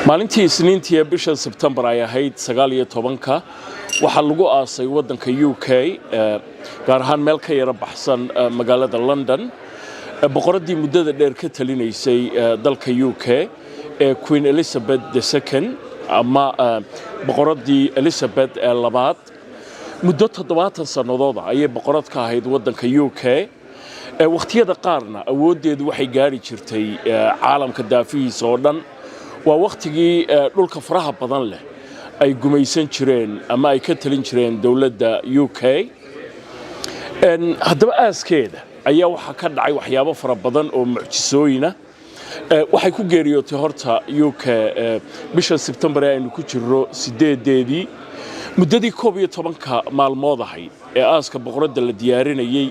Maalintii Isniintii ee bisha Sebtembar ay ahayd 19-ka waxaa lagu aasay waddanka UK, gaar ahaan meel ka yara baxsan magaalada London, boqoraddii muddada dheer ka talinaysay dalka UK ee Queen Elizabeth II ama boqoraddii Elizabeth ee labaad. Muddo 70 sannadooda ayay boqorad ka ahayd waddanka UK. Wakhtiyada qaarna awooddeedu waxay gaari jirtay caalamka daafihiisa oo dhan. Waa wakhtigii dhulka faraha badan leh ay gumaysan jireen ama ay ka talin jireen dowladda UK. Haddaba aaskeeda ayaa waxaa ka dhacay waxyaabo fara badan oo mucjisooyina. Waxay ku geeriyootay horta UK bisha Sebtembar ee aynu ku jirro 8-deedii. Muddadii 11-ka maalmood ahayd ee aaska boqoradda la diyaarinayey,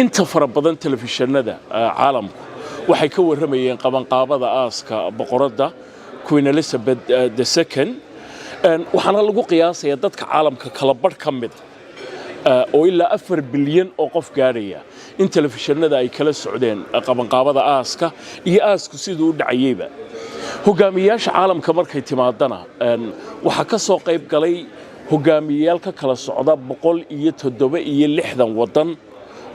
inta fara badan telefishinada caalamku waxay ka warramayeen qabanqaabada aaska boqoradda Queen Elizabeth II. Waxaana lagu qiyaasayaa dadka caalamka kala badh ka mida oo ilaa 4 bilyan oo qof gaadhaya in telefishinada ay kala socdeen qabanqaabada aaska iyo aasku siduu u dhacayeyba. Hogaamiyeyaasha caalamka markay timaadana, waxaa ka soo qayb galay hogaamiyeyaal ka kala socda 167 waddan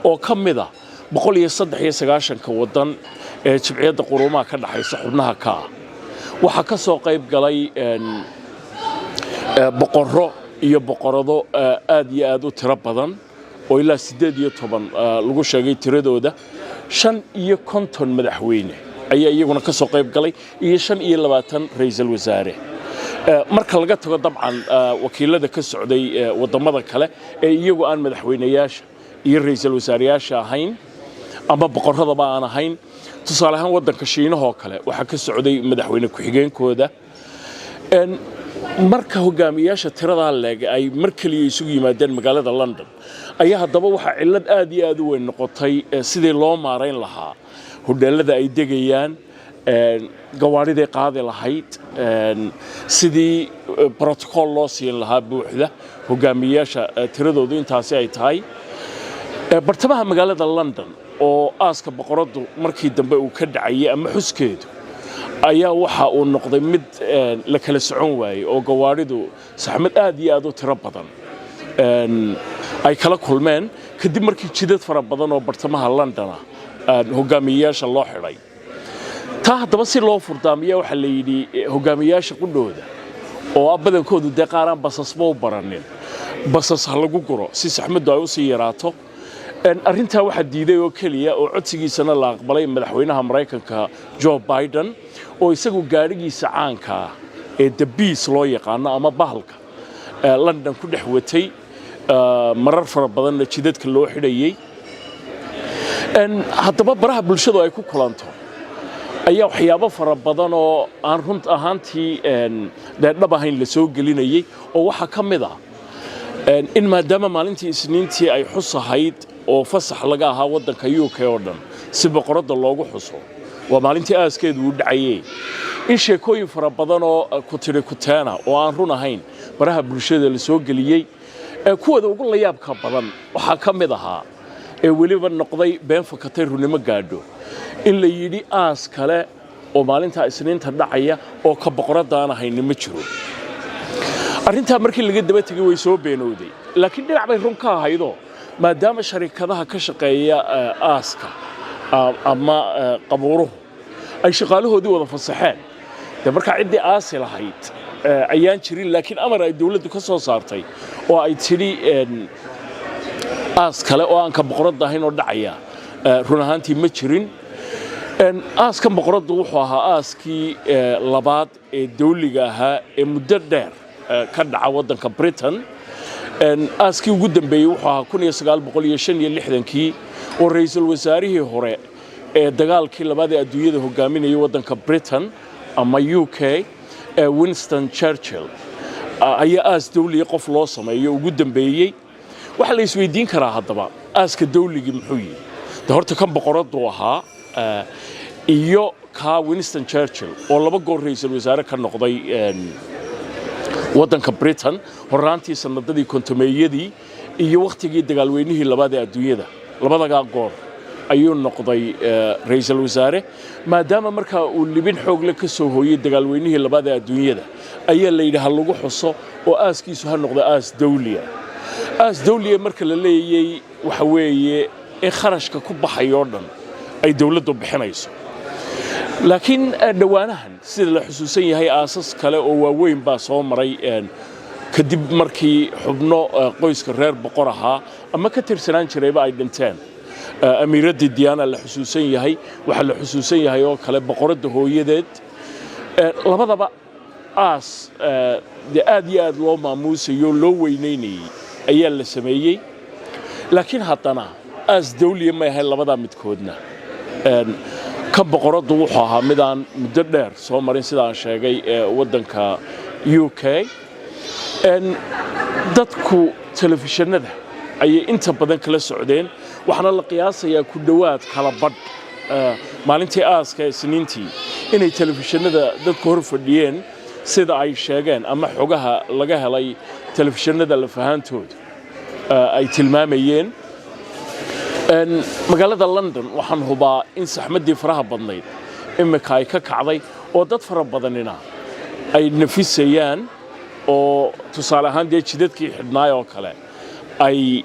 oo ka mid ah 193-ka waddan ee Jimciyadda Quruumaha ka dhaxaysa xubnaha ka ah. Waxaa ka soo qayb galay boqorro iyo boqorado aad iyo aad u tiro badan oo ilaa 18 lagu sheegay tiradooda. 55 madaxweyne ayaa iyaguna ka soo qayb galay iyo 25 ra'iisul wasaare, marka laga tago dabcan wakiilada ka socday waddamada kale ee iyagu aan madaxweyneyaasha iyo ra'iisul wasaareyaasha ahayn ama boqorradaba aan ahayn. Tusaale ahaan, waddanka Shiinahoo kale waxaa ka socday madaxweyne ku-xigeenkooda. Marka hogaamiyaasha tiradaa leeg ay mar keliya isugu yimaadeen magaalada London ayaa haddaba waxaa cillad aad iyo aad u weyn noqotay sidii loo maarayn lahaa hodheellada ay degayaan, gawaadhiday qaadi lahayd, sidii protocol loo siin lahaa buuxda hogaamiyaasha tiradoodu intaasi ay tahay. Bartamaha magaalada London oo aaska boqoraddu markii dambe uu ka dhacayay ama xuskeedu ayaa waxa uu noqday mid la kala socon waayey oo gawaadhidu saxmad aad iyo aad u tiro badan ay kala kulmeen, kadib markii jidad fara badan oo bartamaha London ah hogaamiyeyaasha loo xidhay. Taa haddaba si loo furdaamiya waxaa la yidhi hogaamiyeyaasha qudhooda oo ah badankoodu dee qaaraan basasba u baranin, basas ha lagu guro si saxmaddu ay u sii yaraato. Arrintaa waxaa diiday oo keliya oo codsigiisana la aqbalay madaxweynaha Maraykanka Joe Biden, oo isagu gaadhigiisa caanka ah ee The Beast loo yaqaano ama bahalka London ku dhex watay, marar fara badanna jidadka loo xidhayey. Haddaba baraha bulshadu ay ku kulanto ayaa waxyaabo fara badan oo aan run ahaantii dee dhab ahayn la soo gelinayey, oo waxaa ka mid ah in maadaama maalintii Isniintii ay xus ahayd oo fasax laga ahaa waddanka UK oo dhan si boqoradda loogu xuso, waa maalintii aaskeedu uu dhacayey, in sheekooyin fara badan oo ku tidhi kuteena oo aan run ahayn baraha bulshada la soo geliyey. Kuwooda ugu layaabka badan waxaa ka mid ahaa ee weliba noqday been fakatay runnimo gaadho in la yidhi aas kale oo maalintaa Isniinta dhacaya oo ka boqoradda aan ahayni ma jiro. Arrintaa markii laga daba tegey way soo beenowday, laakiin dhinac bay run ka ahaydoo maadaama sharikadaha ka shaqeeya aaska ama qabuuruhu ay shaqaalahoodii wada fasaxeen, dee markaa ciddii aasi lahayd ayaan jirin. Laakiin amar ay dowladdu ka soo saartay oo ay tidhi aas kale oo aan ka boqoradda ahayn oo dhacaya run ahaantii ma jirin. Aaskan boqoraddu wuxuu ahaa aaskii labaad ee dawliga ahaa ee muddo dheer ka dhaca waddanka Britain. Aaskii ugu dambeeyey wuxuu ahaa 1965-kii oo ra'iisul wasaarihii hore ee dagaalkii labaad ee adduunyada hogaaminayay waddanka Britain ama UK, Winston Churchill, ayaa aas dawliga qof loo sameeyo ugu dambeeyey. Waxaa la isweydiin karaa haddaba, aaska dawligii muxuu yihi? De horta kan boqoraddu ahaa iyo kaa Winston Churchill oo laba goor ra'iisul wasaare ka noqday waddanka Britain horraantii sanadadii 50-meeyadii iyo wakhtigii dagaalweynihii labaad ee adduunyada, labadagaa goor Ayuu noqday ra'iisul wasaare. Maadaama markaa uu libin xoogle ka soo hooyey dagaalweynihii labaad ee adduunyada, ayaa la yidhi ha lagu xuso oo aaskiisu ha noqdo aas dawliya. Aas dawliya marka la leeyey, waxa weeye in kharashka ku baxayoo dhan ay dawladdu bixinayso. Laakiin dhowaanahan, sida la xusuusan yahay, aasas kale oo waaweyn baa soo maray kadib markii xubno qoyska reer boqor ahaa ama ka tirsanaan jirayba ay dhinteen. Amiiraddii Diana la xusuusan yahay, waxaa la xusuusan yahay oo kale boqoradda hooyadeed. Labadaba aas dee aad iyo aad loo maamuusayo, loo weynaynayey ayaa la sameeyey, laakiin haddana aas dawliya may ahayn labadaa midkoodna. Kan boqoraddu wuxuu ahaa midaan muddo dheer soo marin, sida aan sheegay, ee waddanka UK. Dadku telefishinada ayay inta badan kala socdeen, waxaana la qiyaasayaa ku dhowaad kala badh maalintii aaska Isniintii inay telefishinada dadku hor fadhiyeen, sida ay sheegeen ama xogaha laga helay telefishinada lafahaantooda ay tilmaamayeen. Magaalada London waxaan hubaa in saxmaddii faraha badnayd imika ay ka kacday oo dad fara badanina ay nafisayaan, oo tusaale ahaan dee jidadkii xidhnaay oo kale ay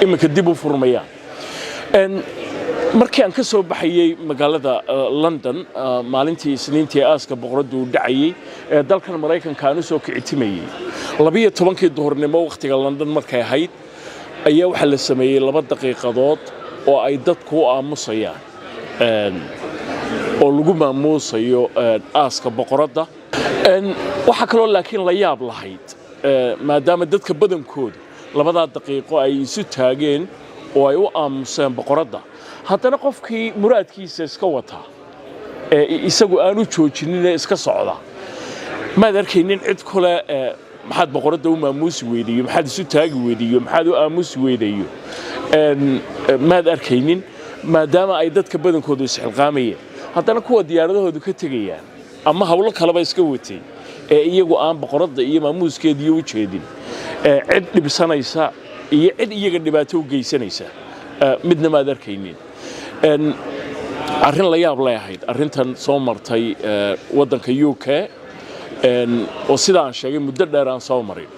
iminka dib u furmayaan. Markii aan ka soo baxayey magaalada London maalintii Isniintii ee aaska boqoraddu uu dhacayey ee dalkan Maraykanka aan u soo kicitimayey, 12-kii duhurnimo wakhtiga London markay ahayd, ayaa waxaa la sameeyey 2 daqiiqadood oo ay dadku u aamusayaan oo lagu maamuusayo aaska boqoradda. Waxaa kaloo laakiin la yaab lahayd, maadaama dadka badankoodu labadaa daqiiqo ay isu taageen oo ay u aamuseen boqoradda, haddana qofkii muraadkiisa iska wataa ee isagu aanu joojinine iska socda maad arkaynin cid kule maxaad boqoradda u maamuusi weydayo, maxaad isu taagi weydayo, maxaad u aamusi weydayo, maad arkaynin. Maadaama ay dadka badankoodu isxilqaamayeen, haddana kuwa diyaaradahoodu ka tegayaan ama hawlo kaleba iska watay ee iyagu aan boqoradda iyo maamuuskeediiyo u jeedin, cid dhibsanaysa iyo cid iyaga dhibaato u geysanaysa midna maad arkaynin. Arrin la yaab lay ahayd arrintan soo martay waddanka UK oo sida aan sheegay muddo dheer aan soo marin.